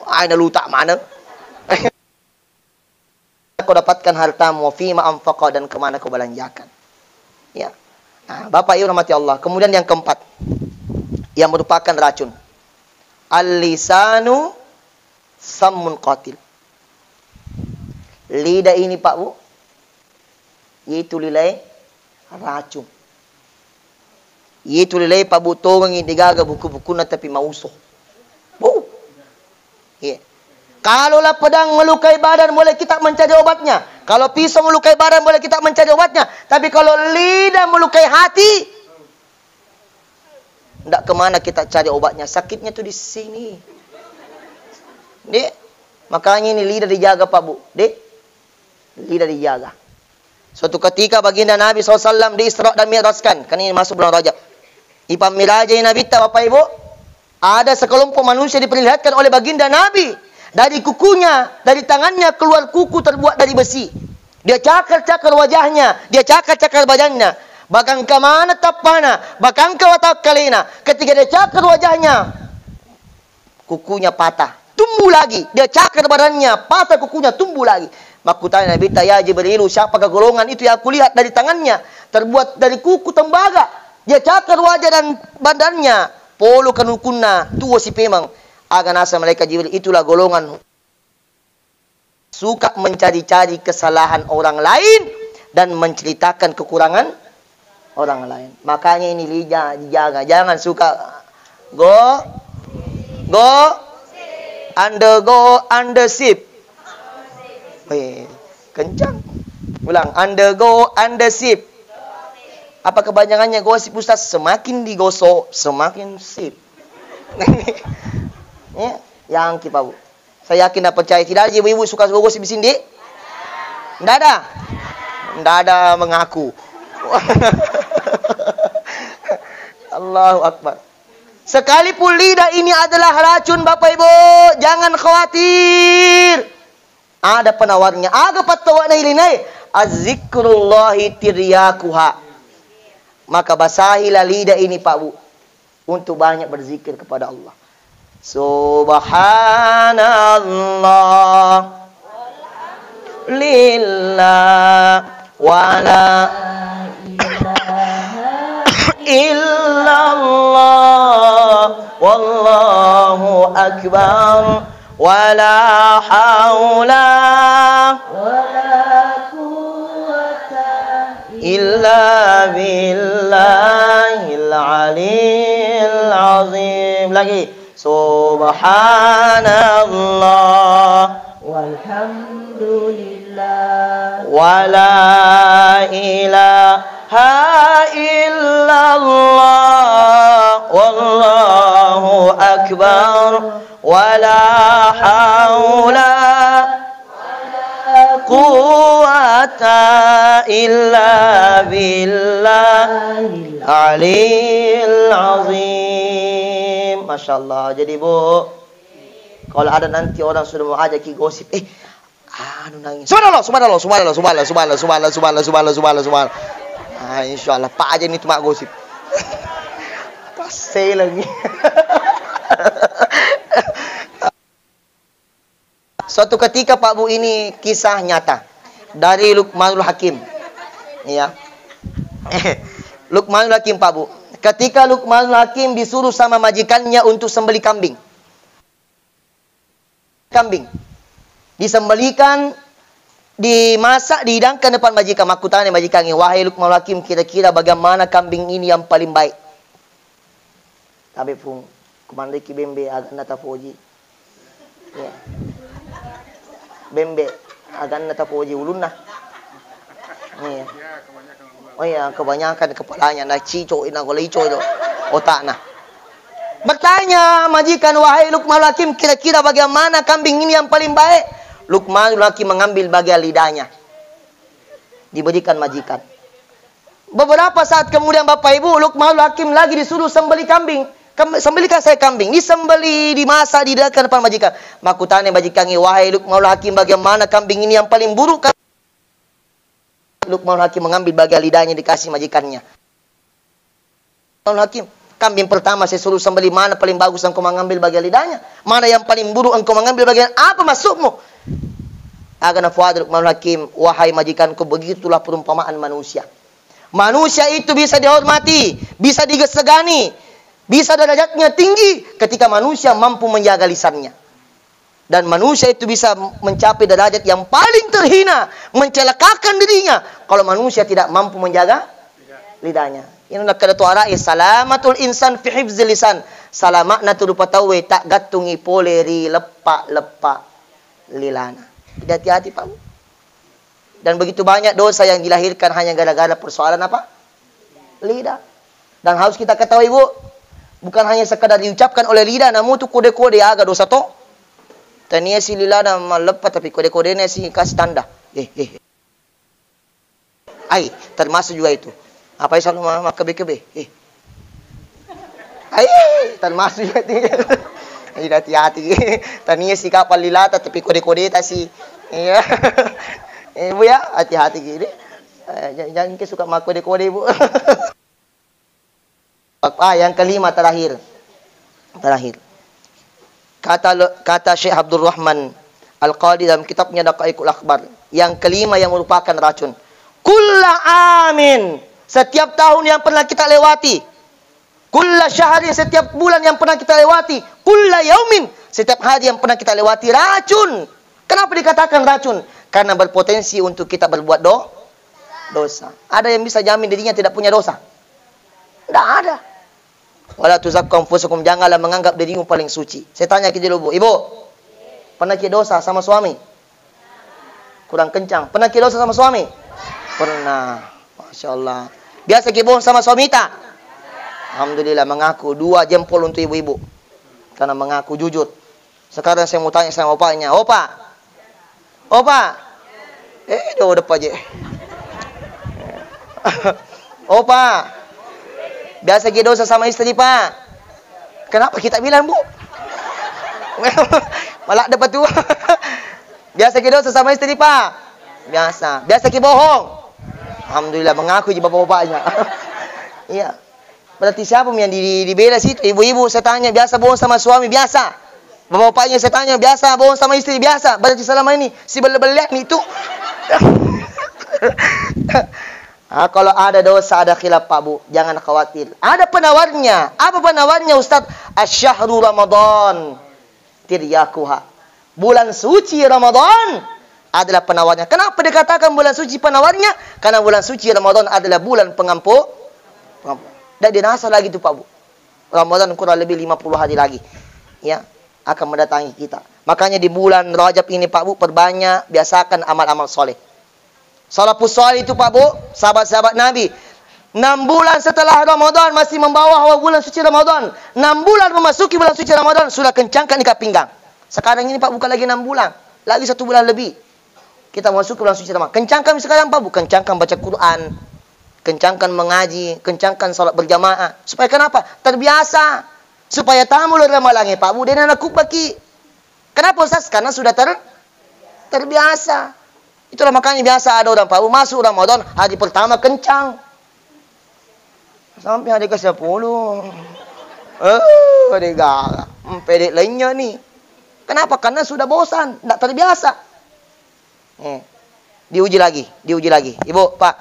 Aina lutak mana? Kau dapatkan hartamu, fima anfaqa, dan kemana kau belanjakan. Ya. Nah, Bapak Ibu rahmati Allah. Kemudian yang keempat, yang merupakan racun. Al-lisanu sammun qatil. Lidah ini, Pak Bu, yaitu lilai racun. Yaitu lilai pabbutongengngi degaga buku-bukunna tapi mauso. Bu. Iya. Kalau la pedang melukai badan, boleh kita mencari obatnya. Kalau pisau melukai badan, boleh kita mencari obatnya. Tapi kalau lidah melukai hati, Ndak kemana kita cari obatnya, sakitnya tuh di sini. Dek, makanya ini lidah dijaga, Pak Bu. Dek, lidah dijaga. Suatu ketika Baginda Nabi sallallahu alaihi wasallam di Isra dan Mi'rajkan, kan ini masuk bulan Rajab. Ipammirajai Nabitta, Bapak Ibu, ada sekelompok manusia diperlihatkan oleh Baginda Nabi. Dari kukunya, dari tangannya keluar kuku terbuat dari besi. Dia cakar-cakar wajahnya, dia cakar-cakar badannya. Bakang ke mana tappana, bakang ke watakkalena. Ketika dia cakar wajahnya, kukunya patah. Tumbuh lagi. Dia cakar badannya, patah kukunya, tumbuh lagi. Makkutana Nabitta, "Ya Jibrilu, siapakah golongan itu yang aku lihat dari tangannya? Terbuat dari kuku tembaga. Dia cakar wajah dan badannya. Polo kanukunna, tuo sipemang." Aga nasa malaikat Jibril, "Itulah golongan suka mencari-cari kesalahan orang lain dan menceritakan kekurangan orang lain." Makanya ini lija-, dijaga. Jangan suka go, go, under go, under sip. Weh, kencang. Ulang, under go, under sip. Apa kepanjangannya gosip, Ustaz? Semakin digosok, semakin sip. Ya, yang kita, Bu. Saya yakin dan percaya, tidak ada ibu-ibu suka gosip di sini, Dik? Ndak ada? Ndak ada mengaku. Allahu Akbar. Sekalipun lidah ini adalah racun, Bapak Ibu, jangan khawatir. Ada penawarnya. Aga pattawana ilinai? Azikrullahi tiryakuha. Maka basahilah lidah ini, Pak Bu, untuk banyak berzikir kepada Allah. Subhanallah. Lillah. Wala ilaha illallah. Wallahu akbar. Wala haula. Wala quwwata illa billahil aliyil azim. Lagi. Subhanallah. Walhamdulillah. Wala ilaha illallah. Wallahu akbar. Wala haula quwwata illa billahil aliyil azim. Masya Allah. Jadi, Bu, kalau ada nanti orang sudah mau ajak ki gosip, eh, anu nangis. Subhanallah, subhanallah, subhanallah. Ah, insya Allah, Pak aja ini cuma gosip. Pas saya lagi. Suatu ketika, Pak Bu, ini kisah nyata dari Lukmanul Hakim. Iya. Lukmanul Hakim, Pak Bu. Ketika Lukmanul Hakim disuruh sama majikannya untuk sembeli kambing. Kambing. Disembelikan, dimasak, dihidangkan depan majikan. Makkutana majikannya, "Wahai Lukmanul Hakim, kira-kira bagaimana kambing ini yang paling baik?" Tabe pung, kumanriki bembe aganna tapoji. Iya. Bembe aganna tapoji ulunna. Iya. Oh iya, kebanyakan kepalanya, na cico, na golico itu otakna. Bertanya majikan, "Wahai Lukmanul Hakim, kira-kira bagaimana kambing ini yang paling baik?" Lukmanul Hakim mengambil bagian lidahnya. Diberikan majikan. Beberapa saat kemudian, Bapak Ibu, Lukmanul Hakim lagi disuruh sembeli kambing. Kam-, sembelikan saya kambing. Disembeli, dimasak, dihidangkan depan majikan. Makkutana majikannya, "Wahai Lukmanul Hakim, bagaimana kambing ini yang paling buruk?" Lukmanul Hakim mengambil bagian lidahnya, dikasih majikannya. Lukmanul Hakim, "Kambing pertama saya suruh sembeli, mana paling bagus engkau mengambil bagian lidahnya? Mana yang paling buruk engkau mengambil bagian apa maksudmu?" Aga nafuada Lukmanul Hakim, "Wahai majikanku, begitulah perumpamaan manusia. Manusia itu bisa dihormati, bisa digesegani, bisa derajatnya tinggi ketika manusia mampu menjaga lisannya. Dan manusia itu bisa mencapai derajat yang paling terhina, mencelakakan dirinya, kalau manusia tidak mampu menjaga lidahnya." Ini nakkeda tu arae, "Salamatul insan fi hifzil lisan." Salama'na tu rupa tauwe taggattungi pole ri leppa-leppa lilana. Jadi hati-hati, Pak Bu. Dan begitu banyak dosa yang dilahirkan hanya gara-gara persoalan apa? Lidah. Dan harus kita ketahui, Bu, Bukan hanya sekedar diucapkan oleh lidah, namun tu kode-kode aga dosa to. Tania si lilana malleppa, tapi kode-kodena si kasih tanda. Eh, eh. Ai, termasuk juga itu. Apa selalu ma-, makkebe-kebe? Eh. Ai, termasuk juga itu. Ai, hati-hati. Tania si kapal lilata, tapi kode-kode ta si. Iya. Eh, Bu ya, hati-hati gini. Eh, jangan, jangan ke suka makkode-kode, Bu. Ah, yang kelima terakhir. Terakhir. Kata le-, kata Syekh Abdurrahman Al-Qadi dalam kitabnya Daqaiqul Akhbar, yang kelima yang merupakan racun. Kulla amin, setiap tahun yang pernah kita lewati. Kulla syahrin, setiap bulan yang pernah kita lewati. Kulla yaumin, setiap hari yang pernah kita lewati, racun. Kenapa dikatakan racun? Karena berpotensi untuk kita berbuat do-, dosa. Ada yang bisa jamin dirinya tidak punya dosa? Tidak ada. Wala tuzakku anfusakum, janganlah menganggap dirimu paling suci. Saya tanya ki dulu, Bu. Ibu, pernah ki dosa sama suami? Kurang kencang. Pernah ki dosa sama suami? Pernah. Masya Allah. Biasa ki bohong sama suami ta? Alhamdulillah, mengaku. Dua jempol untuk ibu-ibu. Karena mengaku jujur. Sekarang saya mau tanya sama opanya. Opa. Opa. Eh, do depa je. Opa. Biasa ki dosa sama istri, Pak? Kenapa kita bilang, Bu? Malah depa tu. Biasa ki dosa sama istri, Pak? Biasa. Biasa ki bohong? Alhamdulillah, mengaku ji bapak-bapaknya. Iya. Berarti siapa yang di-, di-, dibela situ? Ibu-ibu saya tanya, biasa bohong sama suami? Biasa. Bapak-bapaknya saya tanya, biasa bohong sama istri? Biasa. Berarti selama ini si belle-belle itu. Ah, kalau ada dosa, ada khilaf, Pak Bu, jangan khawatir. Ada penawarnya. Apa penawarnya, Ustaz? Asyahru Ramadan tiryakuha. Bulan suci Ramadan adalah penawarnya. Kenapa dikatakan bulan suci penawarnya? Karena bulan suci Ramadan adalah bulan pengampu-, pengampu-, tidak dirasa lagi tu, Pak Bu. Ramadan kurang lebih lima puluh hari lagi, ya, akan mendatangi kita. Makanya di bulan Rajab ini, Pak Bu, perbanyak, biasakan amal-amal soleh. Salafus salih itu, Pak Bu, sahabat-sahabat Nabi, enam bulan setelah Ramadan masih membawa hawa bulan suci Ramadan. Enam bulan memasuki bulan suci Ramadan, sudah kencangkan ikat pinggang. Sekarang ini, Pak, bukan lagi enam bulan, lagi satu bulan lebih. Kita masuk ke bulan suci Ramadan. Kencangkan sekarang, Pak Bu. Kencangkan baca Quran. Kencangkan mengaji. Kencangkan salat berjamaah. Supaya kenapa? Terbiasa. Supaya tamu lo ramalange, Pak Bu, dena nakubbaki. Kenapa, Ustaz? Karena sudah ter-, terbiasa. Itulah makanya biasa ada orang, Pak Bu, masuk Ramadan, hari pertama kencang. Sampai hari kesepuluh. Eh, hari gara. Hmm, pede lainnya nih. Kenapa? Karena sudah bosan, ndak terbiasa. Eh, diuji lagi, diuji lagi. Ibu, Pak,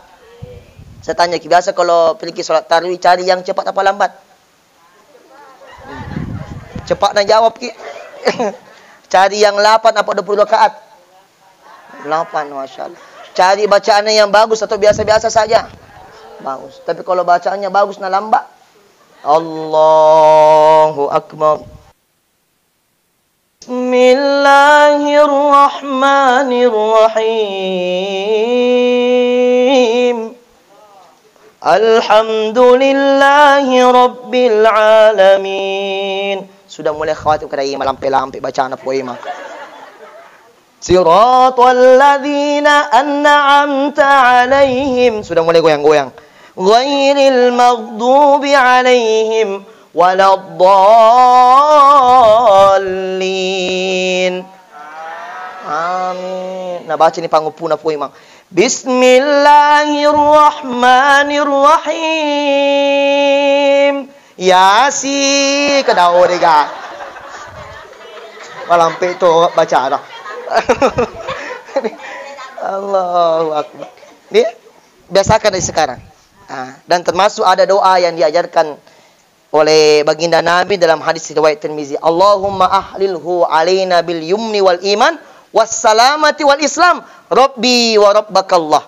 saya tanya ki, biasa kalau pergi sholat tarawih, cari yang cepat apa lambat? Cepat na jawab ki. Cari yang delapan apa dua puluh rakaat? Delapan, Masya Allah. Cari bacaannya yang bagus atau biasa-biasa saja? Bagus. Tapi kalau bacaannya bagus na lambat, Allahu Akbar. Bismillahirrahmanirrahim. Alhamdulillahi rabbil alamin. Sudah mulai khawatir kada ima lampe-lampe bacana poema. Siratal ladzina an'amta alaihim. Sudah mulai goyang-goyang. Ghairil maghdubi alaihim waladdallin. Amin. Nah, baca ni panguppuna Puang Imam. Bismillahirrahmanirrahim. Yasi, kedao dega. Malampe to bacana. Allahu Akbar. Ini biasakan dari sekarang. Ah, dan termasuk ada doa yang diajarkan oleh baginda Nabi dalam hadis riwayat Tirmizi, "Allahumma ahlilhu alaina bil yumni wal iman was salamati wal islam, Rabbi wa Rabbakallah."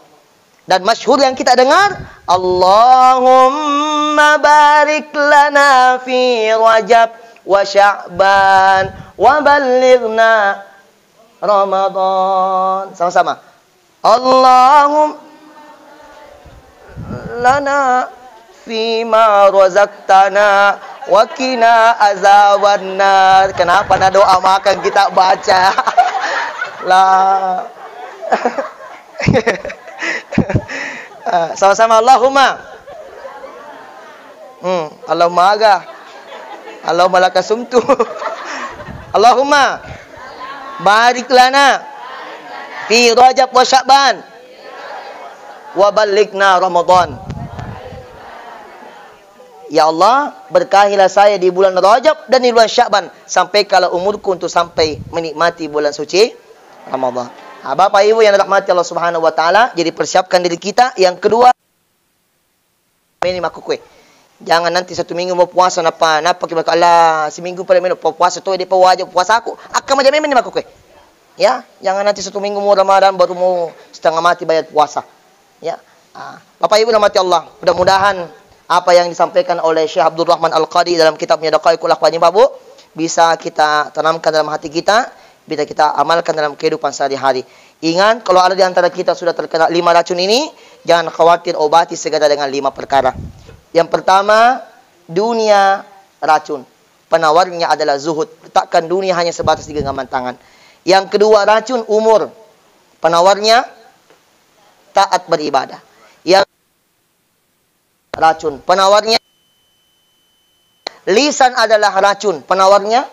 Dan masyhur yang kita dengar, "Allahumma barik lana fi Rajab wa Sya'ban wa ballighna Ramadan." Sama-sama. Allahum lana fima razaqtana Wa qina azabannar. Kenapa na doa makan kita baca? Lah. Ah, sama-sama, Allahumma. Hmm, Allahumma aga. Allahumma laka sumtu. Allahumma barik lana fi Rajab wa Sya'ban wa ballighna Ramadan. Ya Allah, berkahilah saya di bulan Rajab dan di bulan Sya'ban, sampaikanlah umurku untuk sampai menikmati bulan suci Ramadan. Ah, Bapak Ibu yang dirahmati Allah Subhanahu wa Ta'ala, jadi persiapkan diri kita. Yang kedua, meni makkukue. Jangan nanti satu minggu mau puasa, napa, napa kita, "Allah, seminggu pada meni puasa tu, dia wajib puasaku." Akka maja meni makkukue. Ya, jangan nanti satu minggu mau Ramadan baru mau setengah mati bayar puasa. Ya. Ah, Bapak Ibu rahmati Allah, mudah-mudahan apa yang disampaikan oleh Syekh Abdul Rahman Al-Qadi dalam kitabnya Daqaiqul Akhbar ini, Pak Bu, bisa kita tanamkan dalam hati kita, bisa kita amalkan dalam kehidupan sehari-hari. Ingat, kalau ada di antara kita sudah terkena lima racun ini, jangan khawatir, obati segera dengan lima perkara. Yang pertama, dunia racun. Penawarnya adalah zuhud. Letakkan dunia hanya sebatas di genggaman tangan. Yang kedua, racun umur. Penawarnya taat beribadah. Yang racun. Penawarnya lisan adalah racun. Penawarnya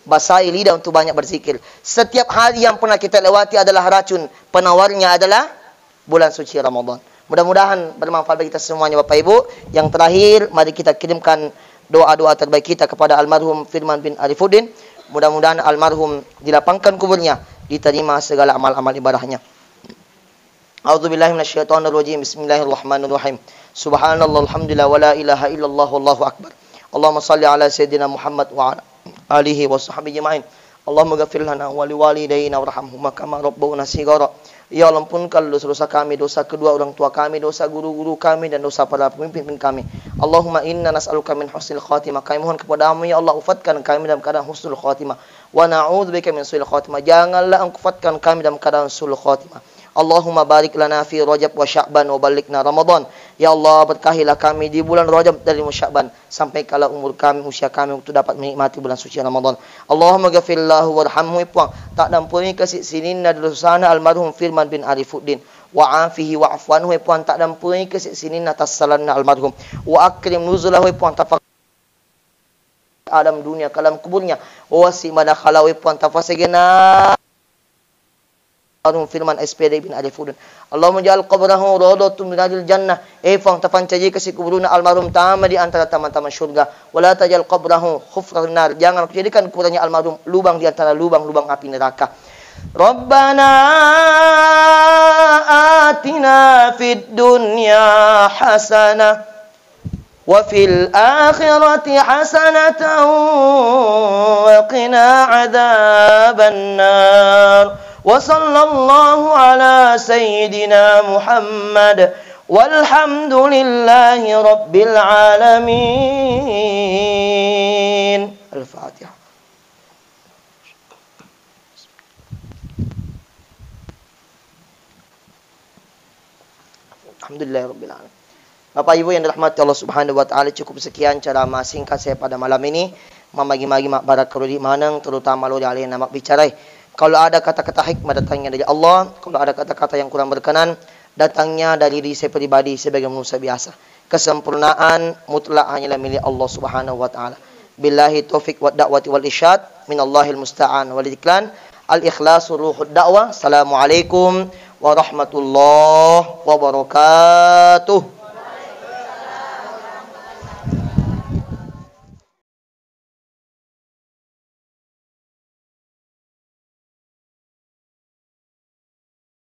basai lidah untuk banyak berzikir. Setiap hari yang pernah kita lewati adalah racun. Penawarnya adalah bulan suci Ramadan. Mudah-mudahan bermanfaat bagi kita semuanya, Bapak Ibu. Yang terakhir, mari kita kirimkan doa-doa terbaik kita kepada almarhum Firman bin Arifuddin. Mudah-mudahan almarhum dilapangkan kuburnya, diterima segala amal-amal ibadahnya. A'udzubillahi minasyaitonirrajim. Bismillahirrahmanirrahim. Subhanallah, alhamdulillah, wa la ilaha illallah, wallahu akbar. Allahumma salli ala sayyidina Muhammad wa ala alihi wa sahbihi ajma'in. Allahumma ghafir lana wa liwalidayna warhamhuma kama rabbawna shighara. Ya Allah, ampunkan dosa-dosa kami, dosa kedua orang tua kami, dosa guru-guru kami, dan dosa para pemimpin kami. Allahumma inna nas'aluka min husnil khatimah. Kami mohon kepadamu, ya Allah, wafatkan kami dalam keadaan husnul khatimah. Wa na'udzubika min su'il khatimah. Janganlah engkau wafatkan kami dalam keadaan su'ul khatimah. Allahumma barik lana fi Rajab wa Sya'ban wa ballighna Ramadan. Ya Allah, berkahilah kami di bulan Rajab dan di bulan Sya'ban. Sampaikanlah umur kami, usia kami untuk dapat menikmati bulan suci Ramadan. Allahumma ghafir lahu warhamhu, ya Puang. Taddampuri kasi sininna dosana almarhum Firman bin Arifuddin. Wa afihi wa'fu anhu, ya Puang. Taddampuri kasi sininna tassalanna almarhum. Wa akrim nuzulahu, ya Puang. Tapa- alam dunia, ke alam kuburnya. Wa wasi madakhalahu, ya Puang, tafasegena. Almarhum Firman S P D bin Arifudin. Allahumma ja'al qabrahu rawdatun min riyadil jannah. Eh, Puang, tapancaji kasi kuburuna almarhum tama di antara taman-taman surga. Wa la taj'al qabrahu hufratan nar. Jangan kau jadikan kuburannya almarhum lubang di antara lubang-lubang api neraka. Rabbana atina fid dunya hasanah. وفي الآخرة حسنة وقنا عذاب النار. وصلى الله على سيدنا محمد. والحمد لله رب العالمين. الفاتحة. Alhamdulillahirabbil alamin. Bapak Ibu yang dirahmati Allah Subhanahu wa Ta'ala, cukup sekian ceramah singkat saya pada malam ini. Mamagi-magi mabbarakka rodi maneng, terutama lori alena mabbicarai. Kalau ada kata-kata hikmah, datangnya dari Allah. Kalau ada kata-kata yang kurang berkenan, datangnya dari diri saya pribadi sebagai manusia biasa. Kesempurnaan mutlak hanyalah milik Allah Subhanahu wa Ta'ala. Billahi taufiq wa da'wati wal irsyad, minallahil musta'an wal iklan. Al ikhlasu ruhud da'wah. Assalamualaikum warahmatullahi wabarakatuh.